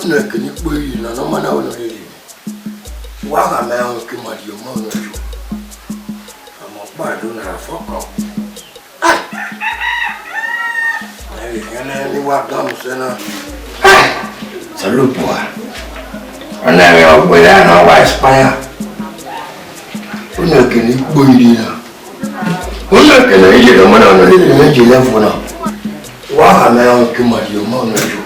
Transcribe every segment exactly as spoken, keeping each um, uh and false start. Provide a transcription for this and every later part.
Unu ẹkẹ ne I kpo iri na, ne ọ ma na ru nọ rere. Wa gha ma rẹn ke ima rhie ọmọ nọ yo. Ọmọ ọkpa do na fọkọ. Ẹ vbe khian nẹ ne I wa gan mu sẹ na. Osanobua, ọna mwẹ ọ gberra ne ọ wa expire. Unu ẹkẹ ne I kpo iri na. Unu ẹkẹ ne I ye ne ọmọ na nọ rere mwẹ je level na. Wa gha ma rẹn ke ima rhie ọmọ nọ yo.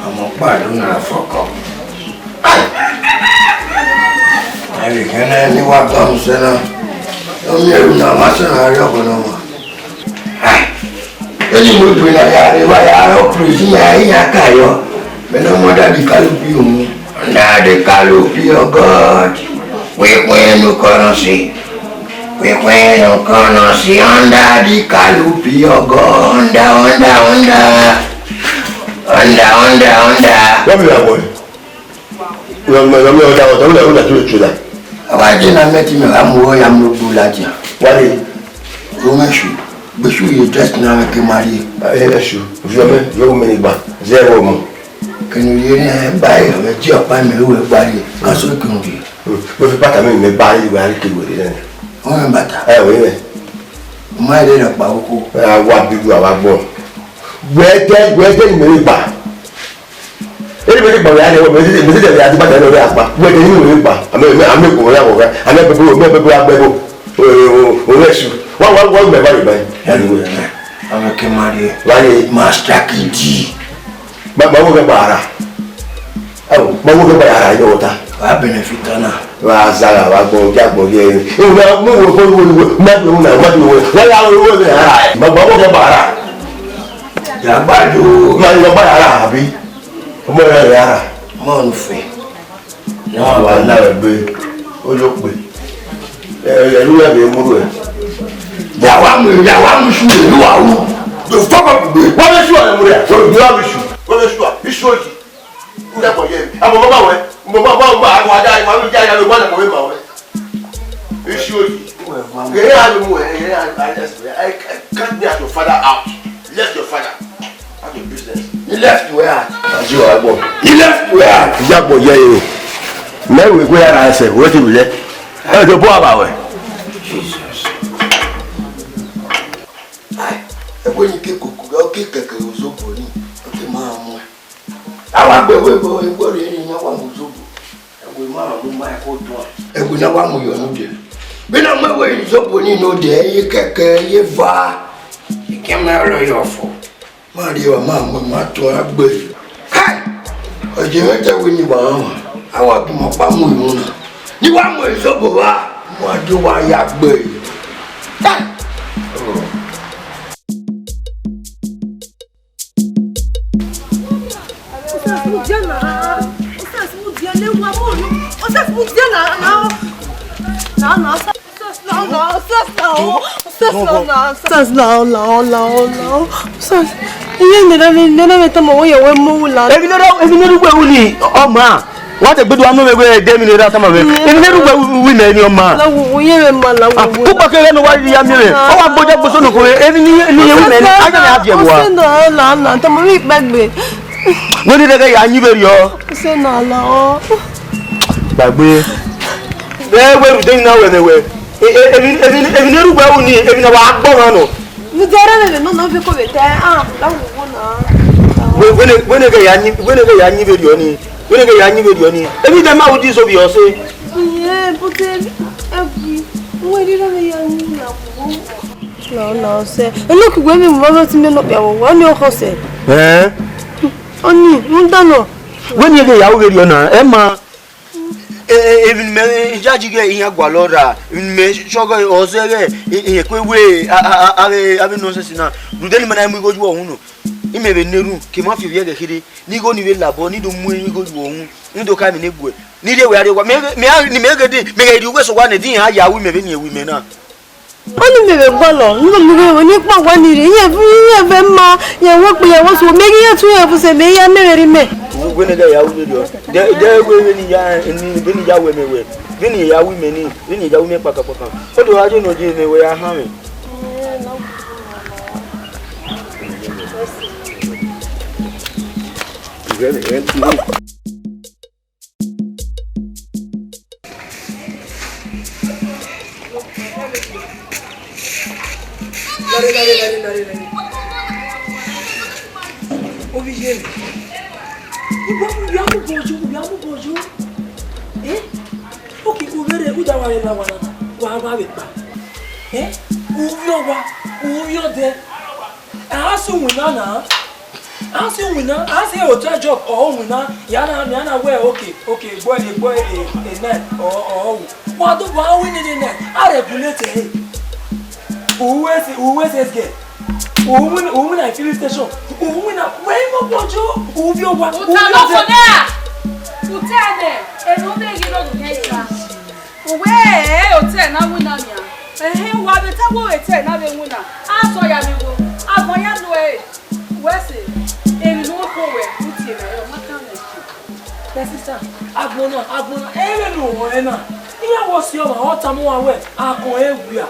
Ọmọ ọkpa do na fọkọ. Ẹ vbe khian nẹ ne I wa gan mu sẹ na. Ọ miẹn ru na, ma sẹ na rrie ọgọ ne ọ wan. Eni mo gbe na ya rre, wa ya rọ praise ya, iran ka yọ. Mẹ ne ọmọ Daddy Kalubi unu. Daddy Kalubi, oh God. Khuekhue ne ukọnrẹn si. Khuekhue ne ukọnrẹn si, under the Kalubi, oh God. Under, under, under. Under, under, under. Wọ́n mi ra bọ̀ ẹ́. Wọ́n mi ra bọ̀ ẹ́, wọ́n mi ra bọ̀ ẹ́. A wa je na mẹ te imẹ gha mu ọghe ya mu ogbu ladian. Wa rre. Ru mwẹ Esu, gbe Esu ye dress na mwẹ ke ma rrie. Ẹ, Esu, viọ mẹ, viọ mẹ ni gba, zẹ ẹvbo mu. Kene u ye ne ẹ ba ẹre, ọ vbe die ọkpa mẹ ru ẹre gba rrie, ka so kene u ye. Wẹ fi bata mẹ, mẹ ba rrie, wẹ a rrie ke wẹ rre nẹ. Ọ mwẹ bata? Ẹ, wẹ rẹ. U ma rre rẹ ọkpa okhuo. Ẹ, a wa bi ru, a wa gbọn. Wẹ dẹ, wẹ dẹ ni mẹ rre gba. Eri mẹ ni gba wẹ a rẹ, mẹ ni, mẹ ni dẹ wẹ a di bata nọ rre akpa. Wẹ dẹ ni mẹ rre gba. Amẹ, amẹ, amẹ ko ya wọ gha. Amẹ bẹbẹ, amẹ bẹbẹ wa gbẹ bo. O, o, o, o, Esu. Wa, wa, wa, mẹ ba rre gba. Ẹ, wẹ, amẹ ke ma rrie. Wa rre. Master Kidi. Ma, ma wo kẹ gba ara. Ẹ wo, ma wo kẹ gba ara, ẹ jọ wọta. Wa benefit na. Wa zagha, wa gbọn, ja gbọn ye. Ẹ wo, ma, ma wo, ma wo, ma wo, ma wo, ma wo, ma wo, wa ya wo, wo, wo, ara. Ma, ma wo kẹ gba ara. Ya gba yo. Ma, ya gba ara, abi? Ọmọ ya ya ara. Ma unu fe. Ya wa na egbe. O yo kpe. Ẹ, ẹ, ru ya be mu ru ẹ. Ya wa mu, ya wa mu isu, ẹ, ru wa ru. The fuck up, gbe. Wa be sure ẹ mu rẹ. Wa be sure. Wa be sure. Isu oyi. Nda kọ ye. Amo mama wẹ. Mo ma, ma, ma, wa da, wa da, ya lo, wa da, mo ma wẹ. Isu oyi. Ghe a lo mu ẹ, ghe a, I, I, I, I can't be at your father house. Left your father. That's your business. He left where at? Ajo agbo. He left where at? Ijagbo ye ye. Mẹ wẹ gbe ara ẹsẹ, wẹ ti wẹ. Ẹ do bọ aba wẹ. Jesus. Ai, ẹ wẹ ni ke koko, ọ ke kẹkẹ ozobọ ni, ọ ke ma mu ẹ. A wa gbe wẹ bo, ẹ wẹ rẹ ni wa mu ozobọ. Ẹwe ma mu ma ẹko dua. Ẹwe na wa mu yọ nodẹ. Vbene a mu ẹwe izobo ni nodẹ, ye kẹkẹ, ye eva. Ikian ma rọ yọ fo. Ma rrie wa ma mu ma to a gbe. Kai! Ọ je mwẹ te ẹwe ni wa rọnmwa. A wa gu mẹ ọkpa mu iwu na. Ni wa mu izobo vba. Wa do wa ya gbe. Kai! Osas, mudia na. Osas, mudia, ne wa mo. Osas, mudia na, na. Na, na, Osas, na, na, Osas, na, o. Osas, na, na, Osas, na, na, na, na. Osas. Iye ne na, ne na me tama wo ye we mo la. Ebi ne ro, ebi ne ro we uli, o ma. Wa te gbedu anu me we de mi ne ra tama me. Ebi ne ru we wi me ni o ma. La wo wo ye me ma la wo wo. Ku pa ke no wa ya mi me. O wa gboja gboso no ko ebi ni ni ye wi me ni. A je me a je wa. Ose na la na tama mi gbagbe. Wẹ ni rẹgẹ ya yin vberriọ. Ose na la o. Gbagbe. Ẹ wẹ ru de na wẹ mẹ wẹ. Ebi, ebi, ebi ne ru we uni, ebi na wa gbọ mwa nọ. Mudia rẹ vbe nọ, nọ vbe ko vbe ta, ah, la wo wo na. Wẹ, wẹ ne, wẹ ne ghe ya yin, wẹ ne ghe ya yin vberriọ ni. Wẹ ne ghe ya yin vberriọ ni. Ebi de ma udi so bi ọse. Yeah, but, eh, eh, wẹ ne ghe ya yin na wo. No, no, sir. Eno ki wẹ mi mo ti me no pia wo, wo ni o ko sir. Eh? Oni, mo da no. Wẹ ne ghe ya ru vberriọ na, ẹ ma. Emwi ne imẹ yayi ghẹ iran gualọ ra, emwi ne imẹ sọghe ọ zẹ ghẹ, irẹn kue we avbe nonsense na, rhunmwuda ne ima na mu igho yu ọhunmwu nọ. Imẹ vbe na erhunmwu, ke ima fi ovbi ẹghẹ kherhe, ne igho ni vbe labọ, ne I do mu igho yu ọhunmwu, ne I do ka emwi ne guẹ, ne I rhie wẹ gha rrie owa, mẹ, mẹ, ne imẹ ghe dee, mẹ ghẹ rhie uwẹ sẹ owa nẹ, de iran ya ru imẹ vbene irẹn ru imẹ na. Ọni mẹ vbe gualọ, ne ọ miẹn vbe ne I kpa owa ni rre, irẹn vbe, irẹn vbe ma, irẹn wẹ okpia, irẹn wẹ osuo, mẹ ghi ya tu irẹn vbe sẹ mẹ, I ya miẹn vberriọ imẹ. Wẹ ne ghe ya ru vberriọ, de, de wẹ vbene I ya, vbene I ya ru ẹmwẹ wẹ, vbene I ya ru imẹ ni, vbene I ya ru imẹ kpakakpaka. Ọ do gha ye ne ọ ye ne wẹ ya han mwẹ. Very, very good. Lare, lare, lare, lare, lare. Ovbi iye mwẹ. Uwa, uwa mu bọjọ, uwa mu bọjọ. Eh? Okay, u vbe rre, u da wa rre na wa na, wa, wa vbe kpa. Eh? U vbe ọwa, u vbe ọdẹ. A sẹ winna na. A sẹ winna, a sẹ hotel job ọ winna. Ya na, ya na wẹ, okay, okay, gbọ e, gbọ e, e nine, ọ, ọ, ọ. Wa do, wa winna nine, a regulate ẹre. U wẹ se, u wẹ se girl. U winna, u winna filling station. U winna, wẹ imo bọjọ, u vbe ọwa, u vbe ọdẹ. Uta nọ fo na. Uta nẹ, eno me ghi rọdu nẹ ta. Uwẹ, eh, hotel na winna nian. Ẹhẹn, wa vbe ta wẹ hotel na vbe winna. A sọ ya vbe igho. A vọn ya lu ẹre. Wẹ sẹ, emwi ne u khuo wẹ, u tie mwẹ, ọ ma kan mwẹ. My sister, agbọn na, agbọn na, ẹ i re ne u họn ẹre na. Iran wẹ ọ si ọmwa, ọ tama uwa wẹ, akọn ẹre wia.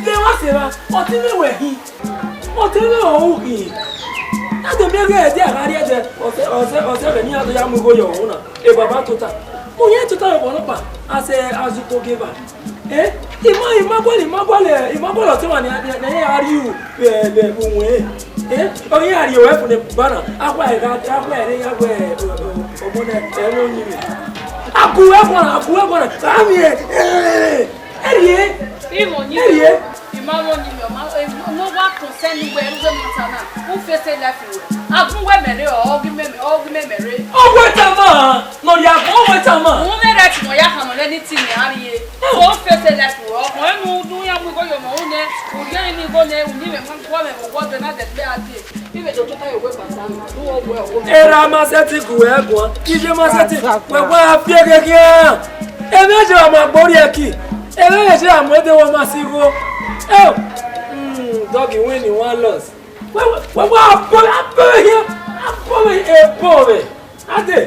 Lẹ emwa sẹ evba, ọtẹn mwẹ wẹ hin. Ọtẹn mwẹ ọre u hin. A do miẹn ghe ẹdẹ a gha rrie ẹdẹ, ọsẹ, ọsẹ, ọsẹ vbe ne iran do ya mu igho ye ọvbokhan na. E baba tota. Mu iran tota vbe ọvbokhan ọkpa, a sẹ azẹ ukpo gie eva. Eh, I ma, I ma gualọ, I ma gualọ, I ma gualọ ọtẹn mwa ne, ne, ne a rhie ru vbe, vbe, vbe uwẹ. Eh, ọ ghi a rhie ruẹ fo ne baba na, a khua ẹre gha, a khua ẹre ya wẹ, ọ, ọ, ọmọ nẹ, ẹ, ẹmwẹ ọyẹnmwẹ. A gu ẹre guan, a gu ẹre guan, a miẹn, eh, ẹ rhie, Imẹ ọyẹnmwẹ, ẹ rhie. I ma mwẹ ọyẹnmwẹ, ọ ma, eh, ne ọ wa concern wẹ, ru wẹ ma ta na, u face life wẹ. A gun wẹ mẹ rre, ọ ghi mẹ, ọ ghi mẹ mẹ rre. Ọ wẹ tama, ne ọ ya gun, ọ wẹ tama. U mwẹ right ne ọ ya khama nẹ ne I tie mwẹ a rhie. So u face life wẹ, ọ khọn ẹn ne u ya mu igho ye ọmọ ru nẹ, u rhie ẹre ne igho nẹ, u ni mwẹ ma guọ mwẹ vbe ọgua ọdẹ na dẹgbe a dee. Erha ma sẹtin gu ẹ guan, iye ma sẹtin, wẹ wa fi ẹghẹ khian. Ẹmwẹ je ma gbe orhiẹki, ẹmwẹ je ma mu ẹdẹ wẹ ma si igho. Eo, mm, doggy win one loss. Wẹ, wẹ, wẹ wa bọ, a bọ vbe hian, a bọ vbe, e bọ vbe. Ade.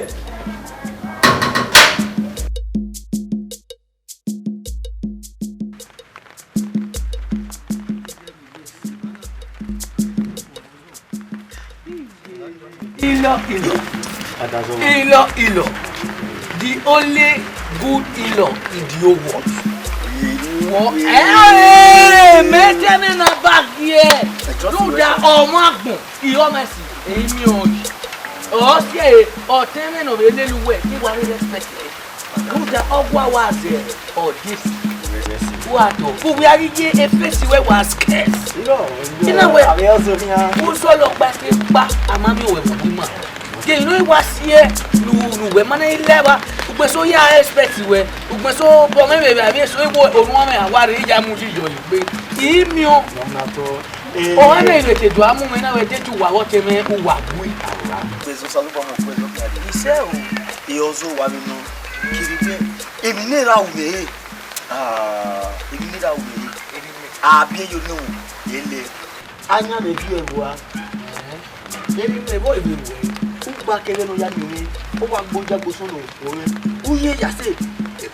Ilọ, ilọ. Ilọ, ilọ. The only good ilọ in the whole world. Wọ, eh, mẹ tẹ mẹ na ba giẹ. Rhunmwuda ọmọ agbọn, I honest, eyi miẹn ọyẹn. Ọ si ẹre, ọtẹn mwẹ ne ọ vbe lele uwẹ, te wa vbe respect ẹre. Rhunmwuda ọgua wa zẹ ọdesi. Wa dọ, uwẹ a ghi ye efesi wẹ wa scarce. Ina wẹ, u sọlọ kpa ke kpa, a ma miẹn wẹ vbe ima. Ke inu wa si ẹ, nu, nu wẹ ma na i lẹ vba, ugbẹn so ya expect wẹ, ugbẹn so bọ mwẹ vbe vbe so iwo onuan mwẹ a wa rre ya mu yi yọ egbe. I miẹn. Ọmwa na i vbe te do a mu mwẹ na vbe te tu uwa vbe ọtẹn mwẹ uwa gui. Ugbẹn so Osanobua mu ugbẹn so khian dee. Isẹ o, e ọzọ wa vbe nọ, kiri wẹ, emwi ne erha ru mwẹ re. Ah, emwi ne erha ru mwẹ re. A biẹ yo ne ẹlẹ. A yan vbe viọ ẹvbo a. Erha mwẹ vbọ vbe ruẹ. Ugba kẹghẹ ne ọ ya miẹn mwẹ, ọ wa gbe oya gbe osọnnọ ruẹ. U ye ya sẹ,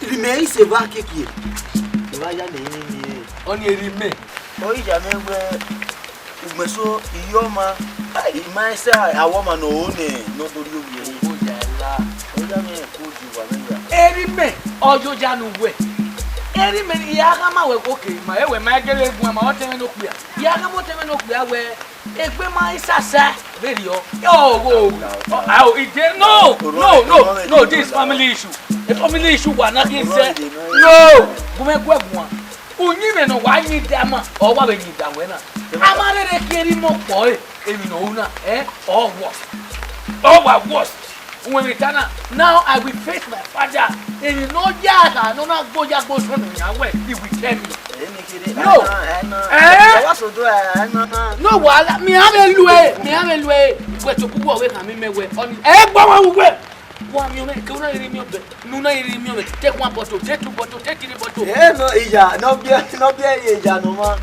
erha mwẹ i sẹ evba kiekie. Evba ya lẹ emwi miẹn. Ọni erha mwẹ. Ọ i ya mwẹ wẹ, ugbẹn so, iye ọma, I ma sẹ awọ ọma ne ọ ho nẹ, ne ọ do rhie ovbi ẹre. Oya la. Ọ ya mwẹ ku di uwa mwẹ ya. Erha mwẹ, ọ ye oya ne uwẹ. Erha mwẹ, I a khama wẹ, okay, ma, ẹ wẹ ma gele guan, ma ọtẹn mwẹ ne okpia. I a khama ọtẹn mwẹ ne okpia wẹ, egbe ma i sasa vberriọ. Ọ gho, ọ, ao, ide, no, no, no, no, this family issue. A family issue wa na khin sẹ. No, gu mwẹ guẹ guan. Uyinmwẹ ne ọ wa yin da ma, ọ wa vbe yin da wẹ na. A ma rherhe khian erha imẹ ọkpọ ẹre, emwi ne ọ ru na, eh, ọ worse. Ọ wa worse. Uwẹ vbe ta na, now I will face my father. Emwi ne ọ ya kha ne ọ na gbe oya gbe osọnnọ yan wẹ, he will tell me. No. Eh? No wahala, mi a vbe lu ẹre, mi a vbe lu ẹre. Wẹ tobọ uwẹ ọ vbe khama imẹ wẹ, ọni, ẹ gba wa wu wẹ. Wa miẹn ọmọ, ke u na rhirhi miẹn ọbẹ, ne u na rhirhi miẹn ọmọ, take one bottle, take two bottle, take three bottle. Ẹ nọ, iya, ne ọ biẹ, ne ọ biẹ, iya ne ọ ma.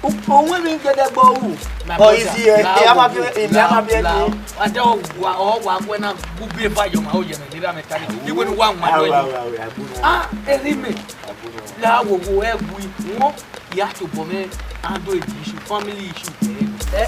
U, u wẹ emwi gẹdẹgbẹ ru. My brother, ọ easy, ẹ, ẹ, a ma biẹ, ẹ, a ma biẹ ni. Ada ọ wa, ọ wa wẹ na gu biẹ eva yọ ma, ọ yẹ mẹ, ne ra mẹ ta ni. Iwe ni wa wan yọ. Ah, erha imẹ. La wo wo ẹ gui, wọn ya tobọ mwẹ, handle the issue, family issue. Eh?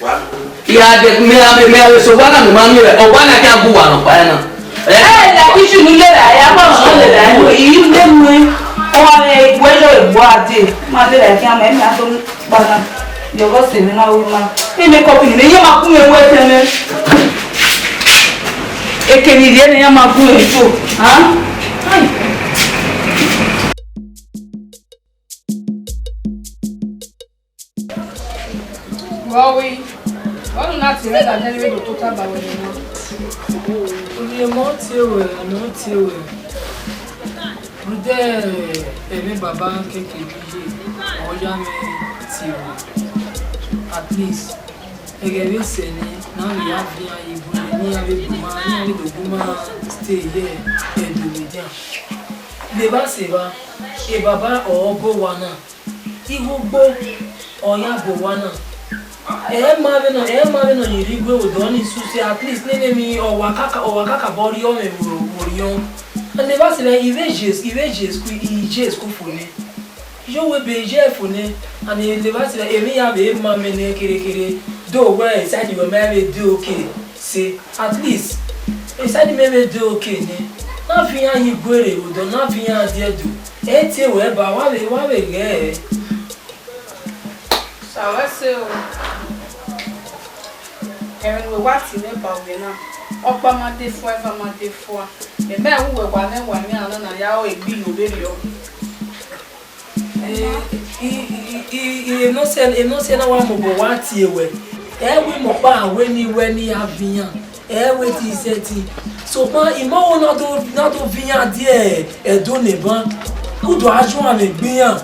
Wa. Ya de, me a, me a, so wa na, me ma miẹn, ọ wa na kẹ a gu wa nọ kpa na. Eh? Eh, la ki si nu le la, ya ba ọ le la, i le mu. Ọ wa me gu yo egbe a de. Ma de la ki a ma, me a do kpa na. Yọ vbe sẹ mwẹ na ru ma. Ẹ mẹ kọpini ne iye ma kun mwẹ wẹ tẹmwẹ. Ekene rhie ne iran ma gun mwẹ so. Hàn? Ai. Ọvbi, wẹ ne u na tie mwẹ da nẹ, ne I vbe do tota ba wẹ nọ. Ovbi mẹ ọ tie wẹ, mẹ ọ tie wẹ. Rhunmwuda ẹmwẹ baba keke vbe iye, ọ ya mwẹ tie wẹ. At least, ẹghẹ vbe sẹ nẹ, ne a vbe ya viọ iran ye ibu, ne iran vbe gu ma, ne iran vbe do gu ma stay ye Ẹdo vbe dia. Vbe evba sẹ evba, e baba ọ bọ owa na. Igho ugbo ọ ya bọ owa na. Ẹ ma vbene, ẹ ma vbene ọ ye rre igue vbe odọ ni suse, at least nene emwi ọ wa kaka, ọ wa kakabọ rriọ mwẹ vbe orhiọn. And evba sẹ evba, I vbe je, I vbe je school, I je school fo nẹ. Yo, wẹ ebe ye fo nẹ, and evba sẹ evba, emwi ya vbe ma mẹ nẹ kherhe kherhe. Do wẹ side wẹ ma vbe do okay. Sẹ, at least, side mẹ vbe do okay nẹ. Na fi iran ye igue rre vbe odọ, na fi iran die Ẹdo. Ẹ tie wẹ ba, wa vbe, wa vbe ghẹ. Sa wẹ sẹ o. Ẹmwẹ ne uwẹ wa tie mwẹ ba wẹ na, ọkpa ma de fua, eva ma de fua. Mẹ ma ru wẹ wa mwẹ wa mwẹ a na na ya ro egbe iyore rriọ. Eh, I, I, I, I, enọsẹ, enọsẹ na wa mobọ wa tie wẹ. Ẹ wẹ imọkpa wẹ ne I wẹ ne I ya viọ iran. Ẹ wẹ te I sẹtin. Sokpan I ma ho na do, na do viọ iran die Ẹdo nẹ ban. U do a juan mwẹ gbe iran.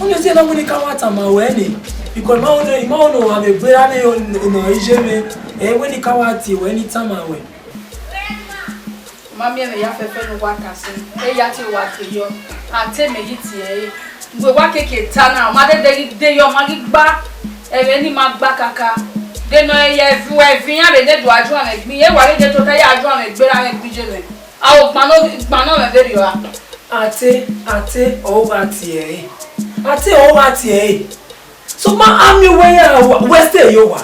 Ọni ọ tie na wẹ ne I ka wa tama wẹ nẹ. Because I ma ho ne, I ma ho ne owa mwẹ gbe ra ne ọ, ọ, ọ, iye mwẹ. Ẹ wẹ ne I ka wa tie wẹ ne I tama wẹ. Ma miẹn mwẹ ya fẹfẹ ne uwa ka sẹ, e ya te uwa ke yọ, a te mẹ yi tie ẹre. Ugbẹn wa keke ta na, ọ ma dede ghi de yọ, ọ ma ghi gba ẹmwẹ ne ima gba kaka. De nọ ya ẹvbo ẹvbo iran vbe ne do a juan mwẹ gbe iran, e wa ghi de tota ya juan mwẹ gbe ra mwẹ gbe iye mwẹ. A ho gban nọ, gban nọ mwẹ vberriọ a. A te, a te, ọ gha tie ẹre. A te, ọ gha tie ẹre. Sokpan a miẹn wẹ ya wa, wẹ stay ye owa.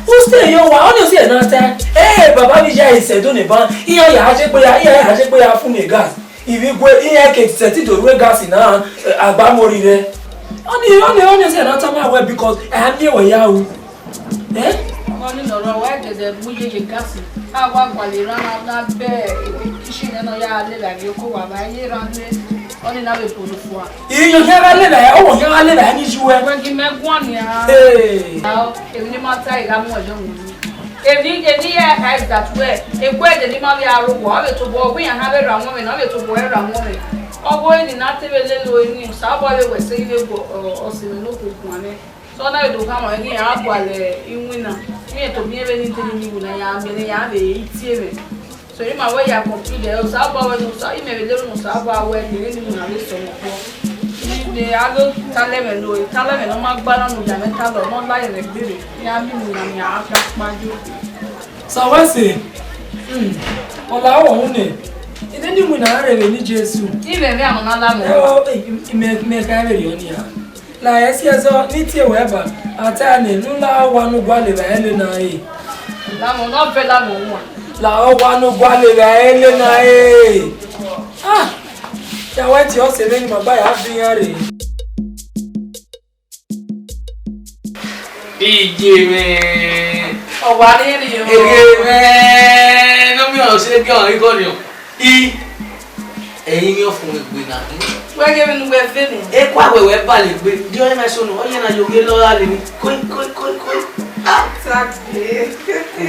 U stay ye owa, ọni ọ si ẹre na ta. Ẹ, baba vbe iye ẹre sẹ do ne ban, iran ya je gbe ya, iran ya je gbe ya fun ne gas. Ivbi igue, iran ke sẹtin do rre gas na, eh, agbamori rẹ. Ọni, ọni, ọni ọ si ẹre na tama wẹ because a miẹn wẹ ya ru. Eh? Ọni nọ rọ, wa gẹdẹ mu yeye gas. A wa gualọ erhan na, na bẹ, eh, kitchen nọ ya lele avbe oko wa, wa ye erhan ne, ọni na vbe bolo fua. Iyọn hia gha lele ẹ, ọwọ hia gha lele ẹ ni ju ẹ. Wẹ gi mẹ guan nian. Ee. Ao, emwi ne ima ta, I gha mu ẹyọ mu. Emwi, emwi ya ka is that wẹ, eguẹdẹ ne ima vbe aro wọ, ọ vbe tobọ, ọ wẹ iran ha vbe ra wọn mwẹ, na ọ vbe tobọ ẹ ra wọn mwẹ. Ọghe ne na te vbe lele eni, Osanobua vbe wẹ sẹ, I vbe gu, ọ, ọse mwẹ ne okhuo guan nẹ. So na vbe do khama mwẹ ghi iran gualọ iwinna, iran tobọ iran vbe ni dele ni wina ya mẹ ne ya vbe i tie mwẹ. So ima wẹ ya conclude ẹre, Osanobua wẹ ne Osa, imẹ vbe lele ne Osanobua wẹ ne eni wina vbe sẹ ọmọ kpọ. Ni vbe a do talẹ mwẹ no, talẹ mwẹ ne ọ ma gba na ne uya mwẹ talọ, ne ọ la ye mwẹ gbere, ya miẹn iwinna ni a gba kpajo. Sawẹse, hmm, ọ la wọ unu, ide ni iwinna rre vbe ni Jesu. Imẹ vbe a nọ na la mwẹ. Ẹ o, imẹ, imẹ ka vbe rriọ nia. La ẹsiẹsọ ne I tie wẹ ba, a ta nẹ, ne u la owa ne u gualọ evbare le na re. Lamọ, ne ọ vẹ lamọ wan. La owa ne u gualọ evbare le na re. Ah! Ya wẹ tie ọse vbene ima gba ya viọ iran rre. Iye mwẹ. Ọ wa rhirhi o. Eghe mwẹ, ne ọ miẹn ọse gie ọnrẹn igho nian. I, ẹrinmwi ọfumwegbe na. Wẹ ghe vbene uwẹ ve nẹ. Ekua wẹ wẹ bale egbe, de ọnrẹn na so nọ, ọ yẹn na yo ghe lọ gha lele. Koi, koi, koi, koi. Ah. Sagbe.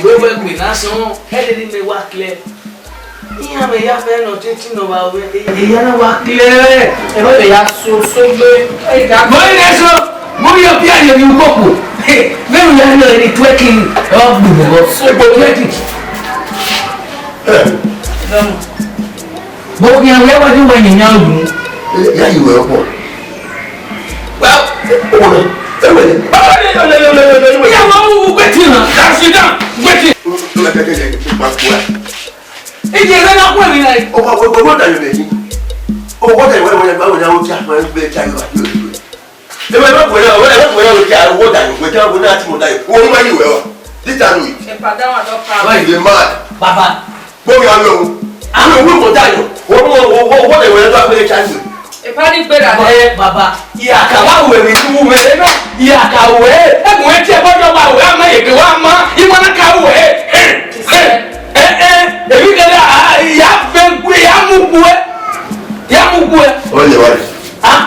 Uwẹ wẹ egbe na sọn, ẹdẹ ne imẹ wa clear. Iran mwẹ ya fẹ nọ titi nọ vbe wẹ. Eya na wa clear. Ẹmwẹ mwẹ ya so, so gbe. Mo yin eso, mo yin ọpia ye mi ukoko. Hey, me ru ya nọ ni twerking, ọ gbogbo, ọ gbogbo twerking. Bọ khian wẹ wa di wa yin yan ru. Ya yi wẹ ọkọ. Well, o wọ. E wẹ. Ya wa u wetin na. Sit down. Wetin? Ije rẹ na kue mi na. O wa, o wa da yo ni. O wa da yo, wa da yo, wa da yo, ja, wa da yo. Ẹ ma, ẹ ma kue na, ẹ ma kue na, o ja, o wa da yo, o ja, o na ti mo da yo. O ma yi wẹ wa. This time we. E padà wá dọ́kà. Why you dey mad? Baba. Gbogbo ya lo. Àwọn òwe mo da yo. O mo, o, o, o de wẹ da pe ja ni. E pa ni gbera. Ẹ, baba. Ìyá ka wa wẹ mi ni wẹ. Ìyá ka wẹ. Ẹ mo ti e gbọ́dọ̀ wa wẹ, a ma ye ke wa ma. I ma na ka wẹ. Ẹ, ẹ, ẹ, ẹ, èmi kẹlẹ, a, ìyá fẹ́ gbé, ìyá mú gbé. Ìyá mú gbé. Ó lè wá rí. Ah.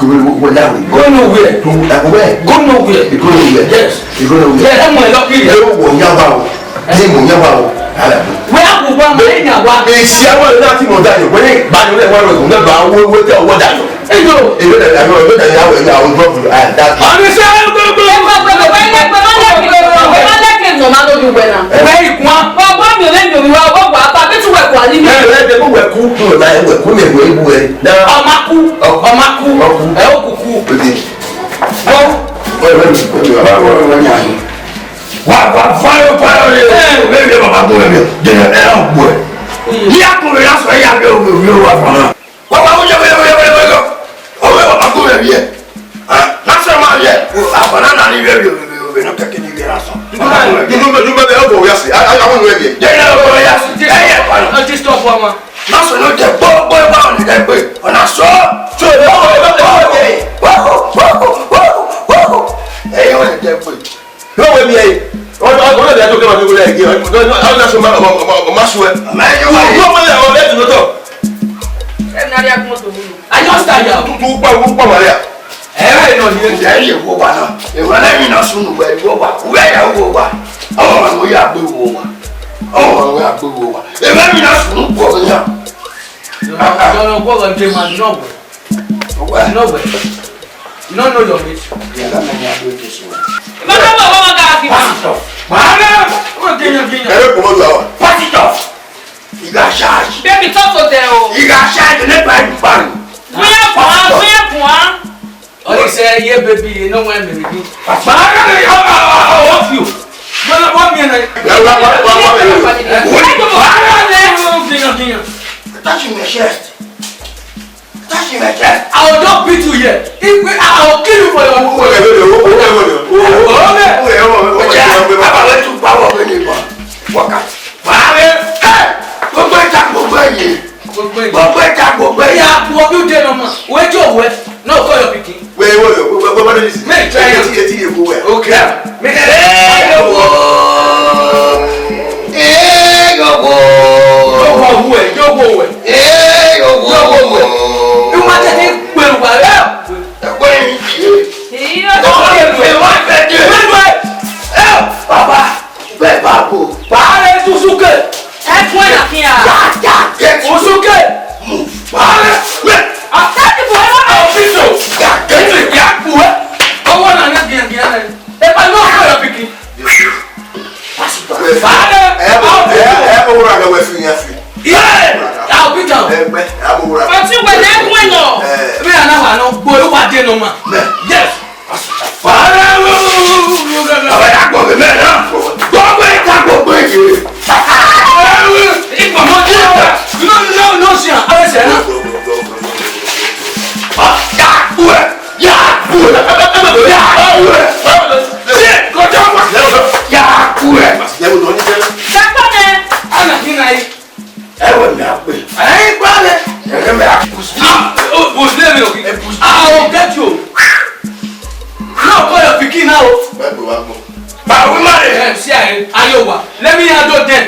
Wẹ, wẹ, wẹ, wẹ, go nowhere. Go nowhere. Go nowhere. Go nowhere. Yes. Go nowhere. Yes, ẹ mọ ẹ lọ kiri. Ẹ wọ yan wa o. Ẹ mọ yan wa o. Ala. Wẹ a kò wá, mọ ẹ yan wa. Esi awa na ti mọ Dayọ. Wẹ ba ni wẹ wa ro, ne ba wo wo te ọwọ Dayọ. Eyo. Ebe da ya, ebe da ya, wẹ ya o, bro. Ah, that. Ọni sẹ gbogbo. Ẹ gbogbo, wẹ lẹ gbogbo, wẹ lẹ gbogbo, wẹ lẹ gbogbo, ma do ju wẹ na. Wẹ ikun. Wọ bọ mi, wẹ mi, wọ bọ wa, ba bi tu wẹ kwa ni mi. Ẹ, ẹ, ẹ, wẹ ku, wẹ ma, wẹ ku mi, wẹ bu ẹ. Ọmaku, ọmaku, ẹ okuku. Wa, wa, wa, wa, ya yi. Wa, wa, fire, fire, ye. Ẹ. Baba gun mi, ye, ẹ, ọ gbọ ẹ. Ni a kun mi last year, ya bi o, o, o, wa fa na. Wa, wa, wa, ya, ya, ya, ya, ya, ya. O, baba gun mi ye. Ah, last year, ma ye. O, afa na, na ni ye, ye, ye, ye, ye, no keke ni ye last year. Ẹ, ẹ, ẹ, ọ gbọ ya si. A, a, a, wọn nu ẹ bi. Ye, ye, ọ gbọ ya si. Ẹ, ye, fa na. Ọ ti stop ọmọ. Last year no de gbogbo igba ọni de gbe. Ọna so. So, ẹ yọ wẹ mi ẹ. Ọ, ọ, ọ, ọ, ọ, ọ. Ẹ yọ wẹ mi ẹ. Ọ, ọ, ọ, ọ, na so ma, ọ, ọ, ọ, ọ, ma so ẹ. Ma yọ wẹ. Ọ, ọ, ọ, ọ, ẹ tun tọ. Ẹ na ria kọmọ to mu. I just tell you. Tu, tu, pa, pa, Maria. Ẹ, ẹ, nọ ni. Ẹ yẹ wo wa na. Ẹ wa na mi na sunu wẹ wo wa. Wẹ ya wo wa. Ọ, ọ, ya gbe wo wa. Ọ, ọ, ya gbe wo wa. Ẹ wa mi na sunu wo ya. Ọ̀rọ̀ gbọ́dọ̀ dé máa nọ wẹ̀. Ọwẹ́. Nọ wẹ̀. Nọ nọ yọ mi. Ìyá mi ni a bí ojú sí wa. Ìmọ̀ náà bọ̀ bọ̀ ká fi mọ̀. Pásítọ̀. Màálà. Ó gẹ̀yàn gẹ̀yàn. Ẹ bẹ kò mọ́ lu àwa. Pásítọ̀. Ìgbà ṣáàjì. Baby, talk to them o. Ìgbà ṣáàjì nípa ìpàrọ̀. Wíyá kùn á, wíyá kùn á. All he say, yeah, baby, you know when baby. But I don't know how, how, how, how of you. Well, I want me and I. Well, well, well, well, well, well. Touch my chest. Touch my chest. I will not beat you here. If we, I will kill you for your. Wait, wait, wait, wait, wait, wait, wait. Okay. Baba, wait, you power, wait, wait, wait. Walk out. Baba, hey, gbogbo ita, gbogbo eye. Gbogbo ita, gbogbo eye. Yeah, what you did, mama? Where you were? No, call your pikin. Wait, wait, wait, wait, wait, wait, wait. Me try. Eti, eti, eti, wait. Okay. Me. Hey, yo, wo. Hey, yo, wo. Yo, wo, wo, yo, wo, wo. Hey, yo, wo. Yo, wo, wo. You want to take well, well. Hey, yo, wo, wo, wo. Hey, Baba. Bẹ́ẹ̀ bá bò. Bàálẹ̀ susuke. Ẹ fún ẹ̀ nàkíyà. Yàtà gẹ̀ẹ́tì. Susuke. Move. Bàálẹ̀. Wẹ̀. Àtàkì bò ẹ bá bá òfin sọ. Yà gẹ̀ẹ́tì. Yà kú ẹ. Ọwọ́ náà ní gíyàngíyà rẹ̀. Ẹ bá yóò fẹ́ yọ pikin. Bàálẹ̀. Ẹ bò, ẹ, ẹ bò wúrà lọ́wọ́ ẹ fi yẹn fi. Yeah! I'll beat am. Ẹ gbẹ, ẹ bò wúrà. Ọtí wẹ̀ lẹ́kùn ẹ̀ nọ. Ẹ. Mi àná wà lọ gbọ́, ó wà dé nọ ma. Mẹ. Yes. Àwọn ìyá gbọ́ mi mẹ́rin náà. Gbogbo ìta gbogbo ìyè. Ìgbọ̀mọ̀ ní ọ̀gá. No, no, no, sí à. Àwọn ẹsẹ̀ náà. Yà á kú ẹ̀. Yà á kú ẹ̀. Yà á kú ẹ̀. Ṣé kọjá wà? Yà á kú ẹ̀. Dàpọ̀ nẹ. Ana kí n ra yìí. Ẹ wẹ mi a pè. Ẹ yín gbá lẹ. Ẹ kẹ́ mi a pè. Ah, o, o, lé mi o. Ẹ pè. Ah, o, get you. Now call your pikin now. Bẹ́ẹ̀ bí wàá gbọ́. Bàbá wí má lè. Ẹ ṣí àyè, ayé wa. Let me handle them.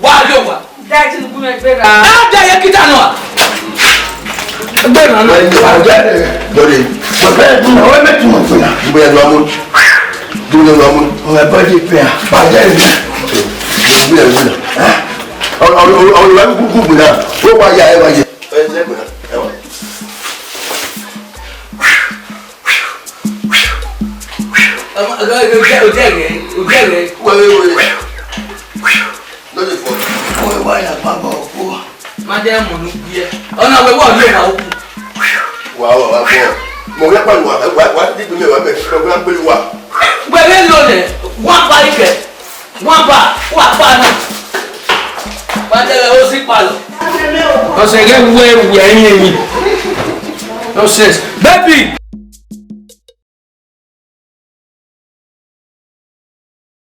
Wá ayé wa. Dájú gbúmọ̀ ẹgbẹ́ ra. Ẹ jẹ́ ayé kíta náà. Ẹgbẹ́ ra náà. Ẹ jẹ́ ayé. Bọ́dé. Bàbá ẹ̀ dùn, ọ̀rẹ́ mẹ́tì mọ̀ fún yà. Ìgbéyàwó ọmọ. Ìgbéyàwó ọmọ. Ọ̀rẹ́ bọ́dé pé à. Bàjẹ́ ìlú. Ìgbéyàwó ọmọ. Ọ̀rọ̀, ọ̀rọ̀, ọ̀rọ̀, ọ̀rọ̀ ìwà kúkú gbìnà, ó wá ya ẹ wá yẹ. Ẹ jẹ́ gbìnà, ẹ wá. Ọmọ, ọjọ́, ọjọ́, ọjọ́ rẹ̀, ọjọ́ rẹ̀. Wẹ́wẹ́, wẹ́wẹ́. Lóde fọ́. Wọ́n wá yà bàbá òkú. Má jẹ́ mọ̀ ní kú yẹ. Ọ̀nà wẹ̀ wọ́n ló wà òkú. Wà, wà, wà, bọ̀. Mọ̀ wíyá pàlù wà, wà, wà á dìgbì mi wà bẹ̀, ọ̀gbìn á pẹ̀lú wà. Wẹ̀rẹ̀ lọ nẹ̀, wọ́n á parí kẹ̀. Wọ́n bá, wọ́n bá náà. Pàtẹ́lẹ̀ ó sì palọ̀. Ọ̀sẹ̀ gẹ́ wẹ́ wẹ́ ẹ̀yìn ẹ̀yìn. Nonsense. Baby!